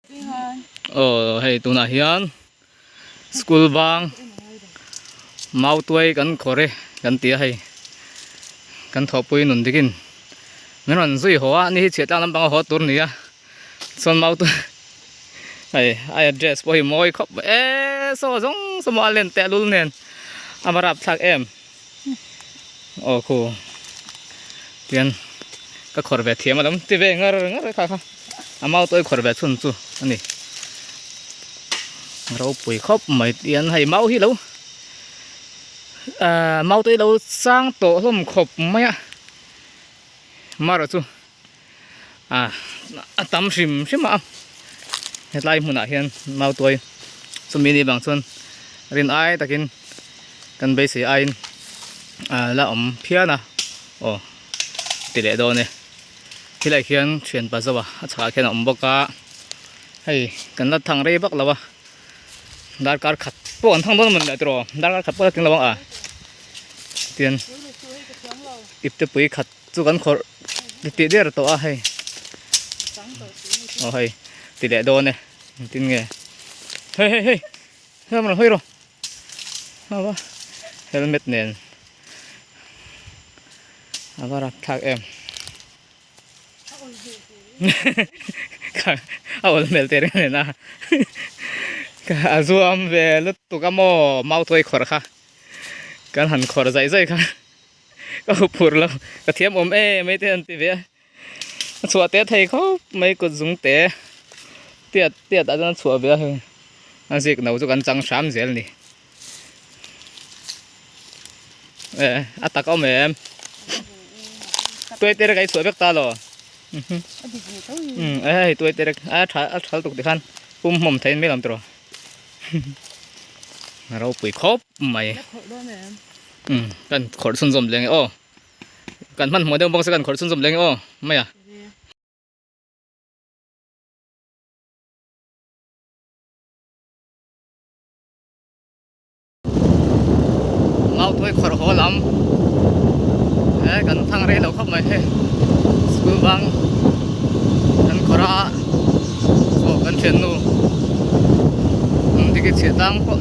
Aw hei tunah hian school bang mautuai kan khawr e kan ti a hei kan thawhpui nun dikin min rawn zui haw a ni hi chhiah tlang lampang a haw tur a ni a chuan mautuai hei a address pawh hi mawi khawp mai e saw zawng zawng a len teh lul nen a va rapthlak em. Aw khu tian ka khawr ve thiam alawm ti ve ngar ngar kha kha a mau tawi khawr ve chhun chu a ni ropui khawp mai tian hei mau hi lo ahh mau tawi lo chang tawh hlawm khawp mai a marawh chu ah a tam hrim hrim a hetlai hmunah hian mau tuai chumi ni bang chuan rin ai takin kan beisei aiin ah la awm phian a aw ti leh dawn e helaiah hian thian pa zo a a chhakah khian a awm bawk a hei kan la thang rei vak lo a darkar khat pawh an thang dawn a mawni le tiraw darkar khat pawh a la tling lo ang a tian ipte pui khat. Chu kan khawrh tih der tawh a hei aw hei ti leh dawn e engtin nge hei hei hei hei rawn hawi rawh awa helmet nen a va rapthlak em a awl hmel teh reng nen a a zuam ve lutuk a maw mautuai khawrh kha kan han khawrh zaih zaih kha. Ka hup phur lo, ka thiam awm em mai te an ti ve a, a chhuah te thei khawp mai kut zung te tiat tiat ah chuan a chhuah ve a hei a zik no chu kan chang hram zel a ni e a tak awm em tuai te rek a i chhuah vek ta lo um hei tuai te rek a tha a tha lutuk tikhan pum hmawm thei mai lo ang tiraw a ropui khawp mai. Umm kan khawrh chhunzawm leh nge aw kan hmanhmawh deuh bawk se kan khawrh chhunzawm leh nge aw mai a. Mautuai khawrh haw lam he kan thang rei lo khawp mai hei school bang kan khawrh a aw kan thiannu diki chhiah tlang pawh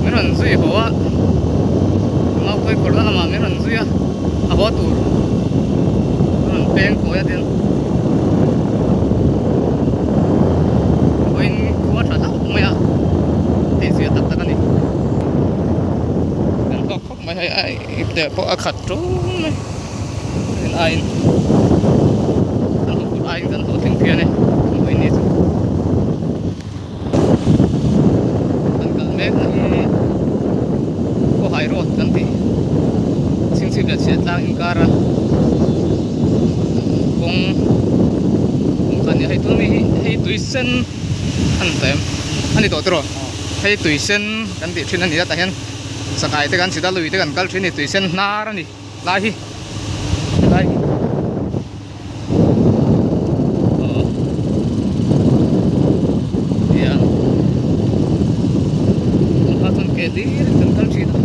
min rawn zui haw a mautuai kawr na lamah min rawn zui a a haw tur a rawn peng kawi a tin vawiin khua tha hlauh mai a tih zia tak tak a ni kan hlawk khawp mai hei a ipte pawh a khat ṭung mai rin aiin kan hlawh aiin kan hlawhtling phian e vawiin ni chu. Kan kal mek na hi Khawhai road kan tih Chhingchhip leh Chhiahtlang inkara kawng kawng kha a ni a hei tuna mi hi hei tui sen a ni tawh em a ni tawh tiraw hei tui sen kan tih thin a ni a tah hian sakai te kan chhit a lui te kan kal thin a ni tui sen hnar a ni. Lai hi lai hi aw nia tun hma chuan ke hlir in kan kal thin a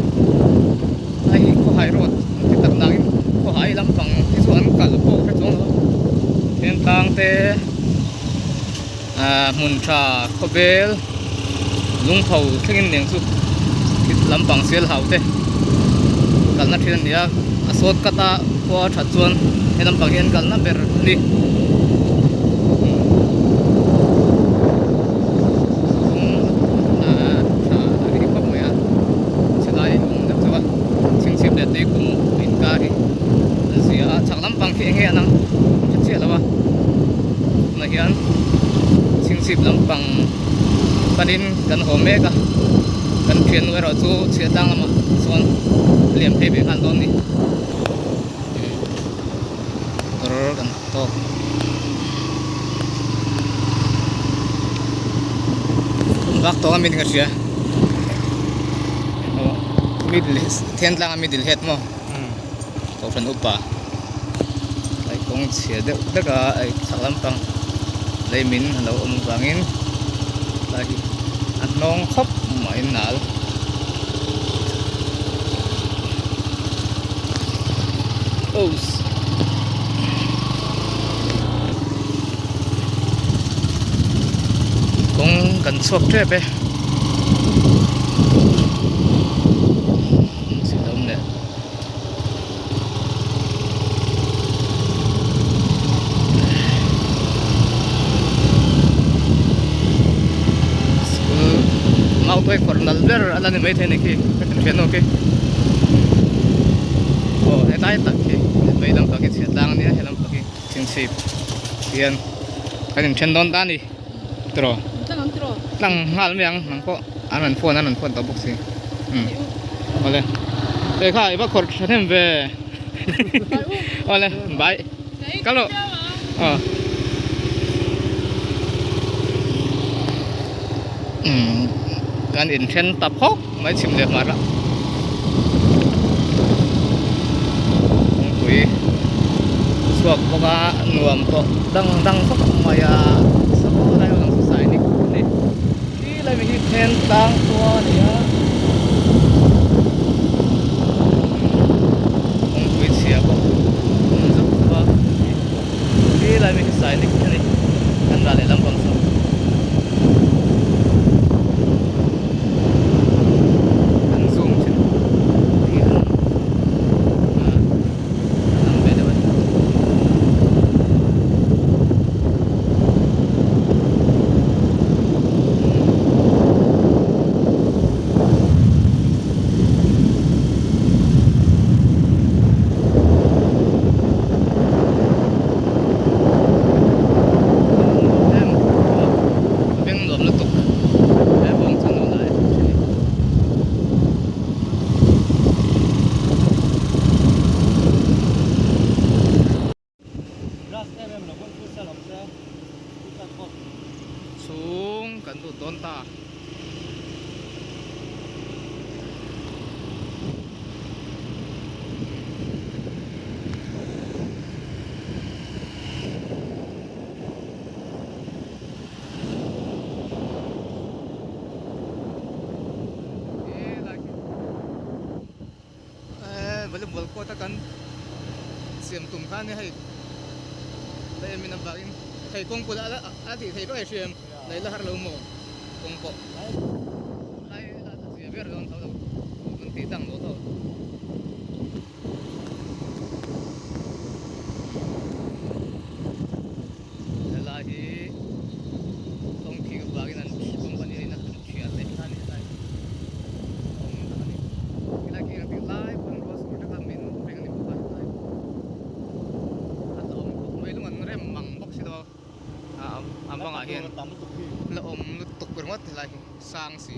lai hi khawhai road an ti tak nangin khawhai lampang hi chu an kal pawh hre chuang lo a heng tlang te ah hmun tha khawvel lungpho thlengin nen chu lampang sial hau te kalna thin a ni a a sawt cut a khua a that chuan he lampang hi an kalna ber a ni ah tha a ri khawp mai a chilai awm deuh chauh a chhingchhip leh tuikum inkar hi a zia a chhak lampang khi eng nge an ang hre chiah lo a tunah hian chhingchhip lampang panin kan haw mek a kan thiannu erawh chu chhiah tlang lamah chuan a liam phei ve nghal dawn a ni motor kan tawk vak tawh a mi ka hria middle then tlang a middle head maw kohhran upa ai kawng chhia deuh hlek a ai chhak lampang lei min a lo awm avangin tlai hi a hnawng khawp mai nal. Oops. Kan chhuak tep e. Silawm leh. School mautuai khawrh nal ber a la ni maithei a ni khi ka hriat nawk khi. Aw hetlai tak khi vei lampang hi chhiat tlang a nia he lampang hi chhingchhip hian kan inthen dawn ta a ni tiraw tlang nghal mai ang nang pawh an rawn phone an rawn phone tawh bawk si umm awle hei kha i va khawrh tha hnem ve awle bye kal rawh aw umm kan inthen ta phawk mai chhim leh hmar a kawngpui chhuak bawk a nuam tawh dang dang khawp mai a saw lai ho lang saw sai ni a ni khi lai mi hi then tlang khua a ni a kawngpui chhia bawk awm zauh zauh a khi lai mi hi sai ni a ni kan ral leh lampang saw. An zoom thin hi an ah lang ve deuh a ni. Beng nuam lutuk he bawng chu nuam lai a ni. Chhung kan lut dawn ta. Volleyball court a kan siam tum kha ania hei la em in avangin hei kawngpui la a tih theih vek a hria em lei la har lo maw kawng pawh lai a zia ber dawn tho lo an tih tang lo tho. Helai hi kawng thing avangin an company in a han thiah leh ta a ni helai hi awm tak a ni helai khi ang tih lai pawn ruah sur taka min reng a ni bawk a helai a la awm khawp mai lung an rem mang bawk si lo a a bangah hian la awm lutuk ringawt helai hi sang si.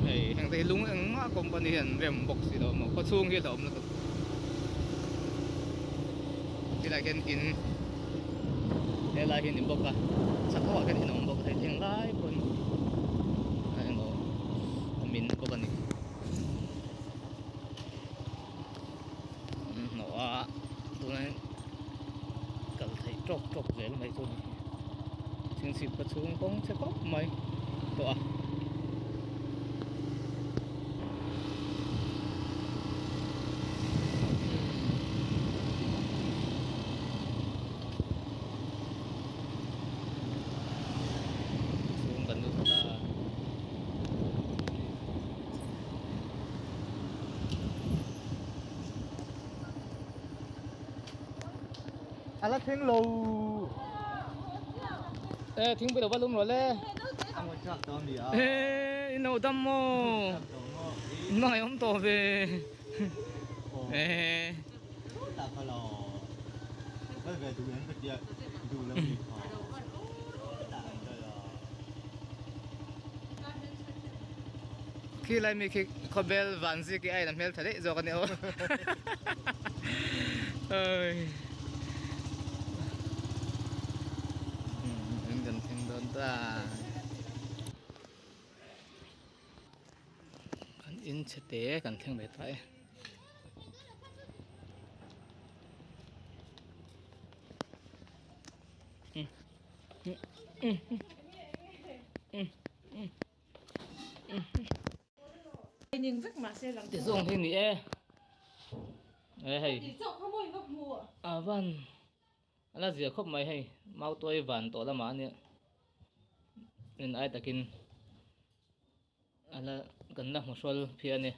Hei heng te hi lung engmah company hian rem bawk si lo maw khaw chhung hi a hlauhawm lutuk tilai khian in helai hi a ni bawk a chhak ho ah khian in a awm bawk a hei eng lai pawn a emaw a min bawk a ni hnawh a tunah hian kal theih tawk tawk zel mai chu a ni chhingchhip khaw chhung kawng chhe khawp mai tawh a. Chhung kan lut ta. A la thleng lo. E thingpui lo va lum rawh le. E in lo dam maw. In hmangaih awm tawh ve. E. Khi lai mi khi khawbel van zik i a in a hmel tha daih zawk a ni aw. In kan thleng dawn ta. Kan in chhe te kan thleng ve ta e. Ti zawng hi ni e e hei a van a la zia khawp mai hei. Mautuai van tawh lamah a nia rin ai takin a la kan la hmu hrual phian a ni.